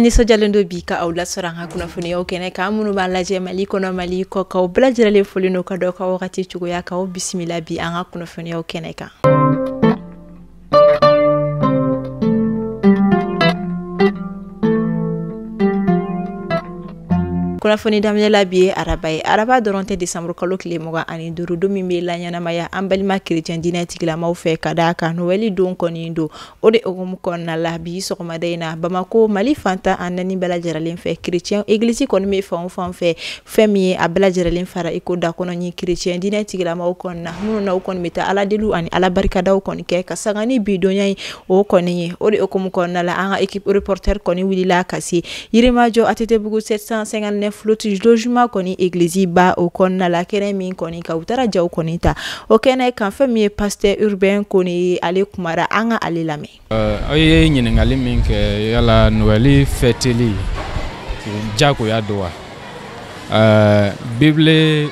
Nisɔndiyalen don bi ka aw lasɔrɔ an ka kunnafoniyaw kɛnɛ kan. Minnu b'an lajɛ Mali kɔnɔ, Mali kɔ kan, bɛɛ lajɛlen foli n'o ka dɔw ka wagati cogoya k'aw bisimila bi an ka kunnafoniyaw kɛnɛ kan. Kunnafoni daminɛ la, bi ye araba ye. Araba dɔrɔn tɛ, desanburu kalo tile 25 don min bɛ laɲɛnamaya an balima kerecɛn diinɛ tigilamaw fɛ, ka d'a kan Noɛli don kɔni don. O de hukumu kɔnɔna la, bi sɔgɔmada in na, Bamako, Mali fan 14 bɛɛ lajɛlen fɛ, kerecɛn egilisi kɔni bɛ fan o fan fɛ, fɛn min ye a bɛɛ lajɛlen fara i ko dakɔnɔ ni kerecɛn diinɛ tigilamaw kɔnɔna minnu na, u kɔni bɛ taa ala deliw ani ala barikadaw kɔni kɛ ka sanga ni bi donya ye o kɔni ye. O de hukumu kɔnɔna la, an ka équipe reporter kɔni wulila ka se Yirimajɔ, ATT-bugu 759 loti logement kɔni église ba o kɔnɔna la, kɛnɛ min kɔni ka u taara jaw kɔni ta o kɛnɛ kan. Fɛn min ye pasteur Urbain Kone ye, ale kumara, an ka ale lamɛn. Aw ye ɲininkali min kɛ, yala Noɛli fɛteli jagoya don wa? Bibile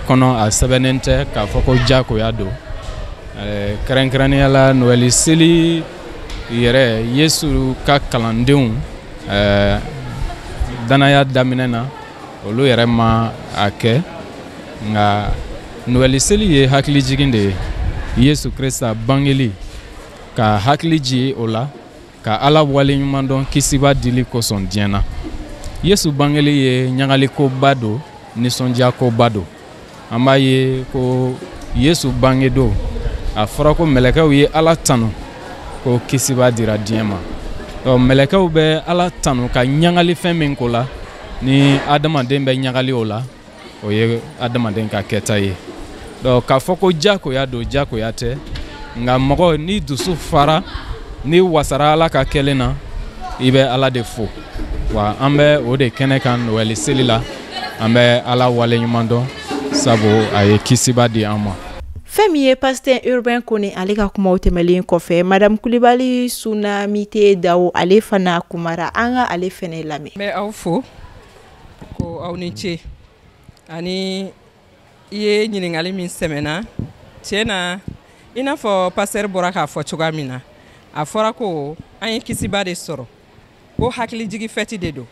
kɔnɔ, a sɛbɛnnen tɛ k'a fɔ ko jagoya don. Kɛrɛnkɛrɛnnenya la, Noɛli seli yɛrɛ, Yesu ka kalandenw danaya daminɛ na, olu yɛrɛ ma a kɛ. Nka Noɛli seli ye hakilijigin de ye, Yesu Krista bangeli, ka hakili jigin o la, ka Ala waleɲuman dɔn kisiba dili kosɔn diɲɛ na. Yesu bangeli ye ɲagalikoba don, nisɔndiyakoba don. An b'a ye ko Yesu bange don, a fɔra ko mɛlɛkɛw ye Ala tanu ko kisiba dira diɲɛ ma. Ɔ, mɛlɛkɛw bɛ Ala tanu ka ɲagali fɛn min ko la, ni adamaden bɛ ɲagali o la, o ye adamaden ka kɛta ye. Donc k'a fɔ ko jagoya don, jagoya tɛ. Nka mɔgɔ ni dusu fara, ni wasara Ala ka kɛlen na, i bɛ Ala de fo. Wa an bɛ o de kɛnɛ kan Noɛli seli la, an bɛ Ala waleɲuman dɔn sabu a ye kisiba di an ma. Fɛn min ye pasteur Urbain Kone, ale ka kumaw tɛmɛlen kɔfɛ, madame Kulibali Sunamite Dawo, ale fana kumara, an ka ale fɛnɛ lamɛn. N bɛ aw fo ko aw ni ce ani i ye ɲininkali min sɛmɛna. Tiɲɛ na, i n'a fɔ pasteur bɔra k'a fɔ cogoya min na, a fɔra ko an ye kisiba de sɔrɔ, ko hakilijigi fɛti de don.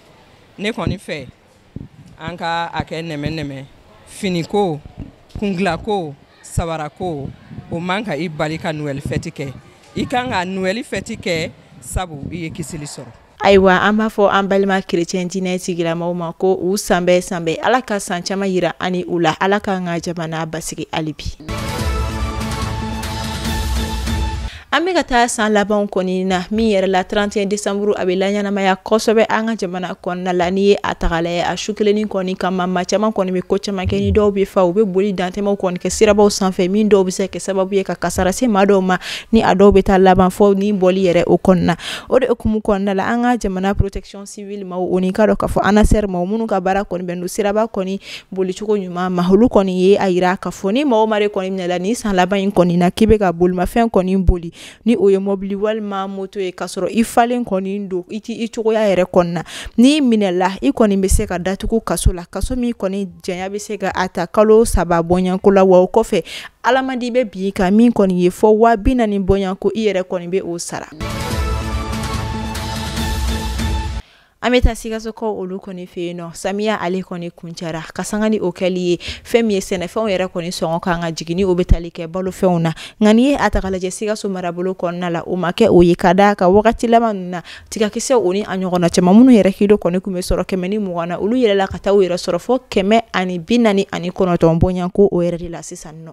Ne kɔni fɛ, an ka a kɛ nɛmɛ nɛmɛ. Finiko, kungilako, sabarako, o man ka i bali ka Noɛli fɛti kɛ. I kan ka Noɛli fɛti kɛ sabu i ye kisili sɔrɔ. Ayiwa, an b'a fɔ an balima kerecɛn diinɛ tigilamaw ma ko u sanbɛ sanbɛ, Ala ka san caman yira ani u la, Ala k'an ka jamana basigi hali bi. An bɛ ka taa san labanw kɔni na min yɛrɛ la, 31 décembre, a bɛ laɲɛnamaya kosɛbɛ an ka jamana kɔnɔna la. N'i ye a ta k'a lajɛ, a su kelennin kɔni kama, maa caman kɔni bɛ ko caman kɛ, ni dɔw bɛ fa, u bɛ boli dantɛmɛw kɔni kɛ sirabaw sanfɛ, min dɔw bɛ se ka kɛ sababu ye ka kasara se maa dɔw ma, ni a dɔw bɛ taa laban fɔ ni bɔli yɛrɛ o kɔnɔna. O de hukumu kɔnɔna la, an ka jamana protection civile maaw, o ni ka dɔn k'a fɔ ANASER maaw minnu ka baara kɔni bɛn don siraba kɔni bolicogo ɲuman ma, olu kɔni ye a yira k'a fɔ ni mɔgɔ ma de kɔni minɛla nin san laban in kɔni na k'i bɛ ka bolimafɛn kɔni boli, ni o ye mobili walima moto ye, k'a sɔrɔ i falen kɔni don, i ti i cogoya yɛrɛ kɔnɔna, n'i minɛla, i kɔni bɛ se ka datugu kaso la, kaso min kɔni janya bɛ se ka a ta kalo 3 bɔɲɔgɔnko la. Wa o kɔfɛ, alamandi bɛ bin i kan min kɔni ye fɔ 40 000 bɔɲɔgɔnko, i yɛrɛ kɔni bɛ o sara. An bɛ taa Sikasokaw olu kɔni fɛ yen nɔ. Samiya ale kɔni kuncɛra ka sanga ni o kɛli ye, fɛn min ye sɛnɛfɛnw yɛrɛ kɔni sɔngɔ kan ka jigin, ni o bɛ tali kɛ balofɛnw na. Nka n'i ye a ta k'a lajɛ, Sikaso marabolo kɔnɔna la, o ma kɛ o ye, ka d'a kan wagati laban ninnu na, tigakisɛw o ni a ɲɔgɔnna caman minnu yɛrɛ kilo kɔni tun bɛ sɔrɔ 120 na, olu yɛlɛla ka taa u yɛrɛ sɔrɔ fɔ 149 bɔɲɔgɔnko o yɛrɛ de la sisan nɔ.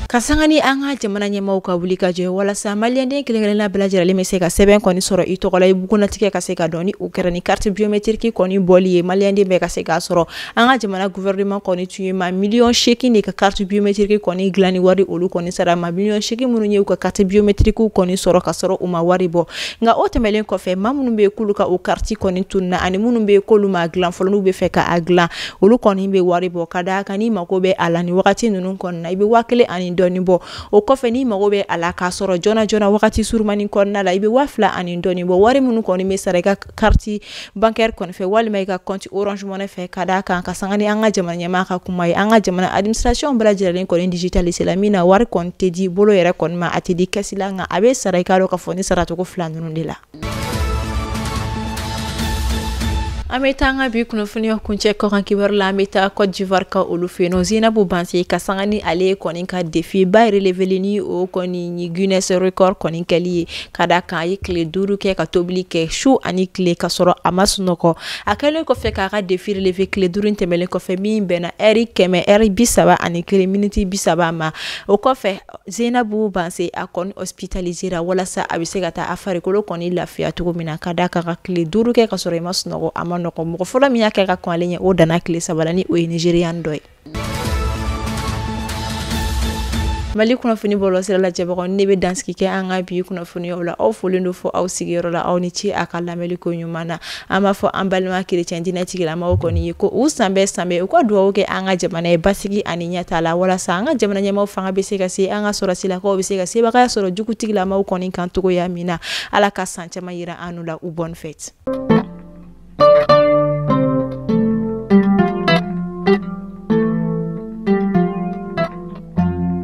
Ka sanga ni an ka jamana ɲɛmaaw ka wuli ka jɔ walasa maliyɛnden kelen kelenna bɛɛ lajɛlen bɛ se ka sɛbɛn kɔni sɔrɔ i tɔgɔ la, i bugunnatigɛ ka se ka dɔn, ni o kɛra ni carte biométrique kɔni bɔli ye, maliyɛnden bɛɛ ka se k'a sɔrɔ. An ka jamana gouvernement kɔni tun ye maa 8 miliyɔn de ka carte biométrique kɔni dilan ni wari olu kɔni sara, maa 8 miliyɔn minnu ye u ka carte biométrique kɔni sɔrɔ ka sɔrɔ u ma wari bɔ. Nka o tɛmɛnen kɔfɛ, maa minnu bɛ yen k'olu ka o carte kɔni tununa, ani minnu bɛ yen k'olu ma dilan fɔlɔ, n'u bɛ fɛ ka a dilan, olu kɔni bɛ wari bɔ, ka d'a kan n'i mako bɛ a la nin wagati ninnu kɔni na, i bɛ 1000 ani dɔ. dɔɔni bɔ. O kɔfɛ, n'i mago bɛ a la k'a sɔrɔ joona joona, wagati surumani kɔnɔna la, i bɛ 2000 ani dɔɔni bɔ. Wari minnu kɔni bɛ sara i ka carte bancaire kɔni fɛ walima i ka compte Orange Money fɛ, ka d'a kan ka sanga ni an ka jamana ɲɛmaa ka kuma ye, an ka jamana administration bɛɛ lajɛlen kɔni digitalisé la, min na wari kɔni tɛ di bolo yɛrɛ kɔni ma, a tɛ di caisse la, nka a bɛ sara, i k'a dɔn k'a fɔ, ni saracogo fila ninnu de la. An bɛ taa an ka bi kunnafoniya kuncɛ kɔkan kibaru la. An bɛ taa Côte d'Ivoire ka olu fɛ yen nɔ. Zinabu Banse, ka sanga ni ale kɔni ka défi ba relevé, ni o kɔni ni Guinness record kɔni kɛli ye, ka da kan a ye tile 5 kɛ ka tobili kɛ su ani tile ka sɔrɔ a ma sunɔgɔ. A kɛlen kɔfɛ k'a ka défi relevé tile 5 tɛmɛnen kɔfɛ, min bɛnna ɛri 100 ɛri 31 miniti 30 ma, o kɔfɛ Zeinabu Banse a kɔni hospitalisé ra walasa a bɛ se ka taa a farikolo kɔni lafiya cogo min na, ka da kan ka tile 5 kɛ ka sɔrɔ i ma sunɔgɔ, a ma nɔgɔ. Mɔgɔ fɔlɔ min y'a kɛ ka kɔn ale ɲɛ, o danna tile 3 la, ni o ye Nigérian dɔ ye. Mali kunnafoni bɔlɔ sira lajɛbagaw, ne bɛ dansigi kɛ an ka bi kunnafoniyaw la. Aw folen don fɔ aw sigiyɔrɔ la. Aw ni ce a ka lamɛnli ko ɲuman na. An b'a fɔ an balima kerecɛn diinɛ tigilamaw kɔni ye ko u san bɛɛ san bɛɛ, u ka dugawu kɛ an ka jamana ye basigi ani ɲɛta la, walasa an ka jamana ɲɛmaw fanga bɛ se ka se, an ka sɔrɔsilakaw bɛ se ka sebagaya sɔrɔ jugu tigilamaw kɔni kan cogoya min na. Ala ka san caman yira an la. U bonne fête.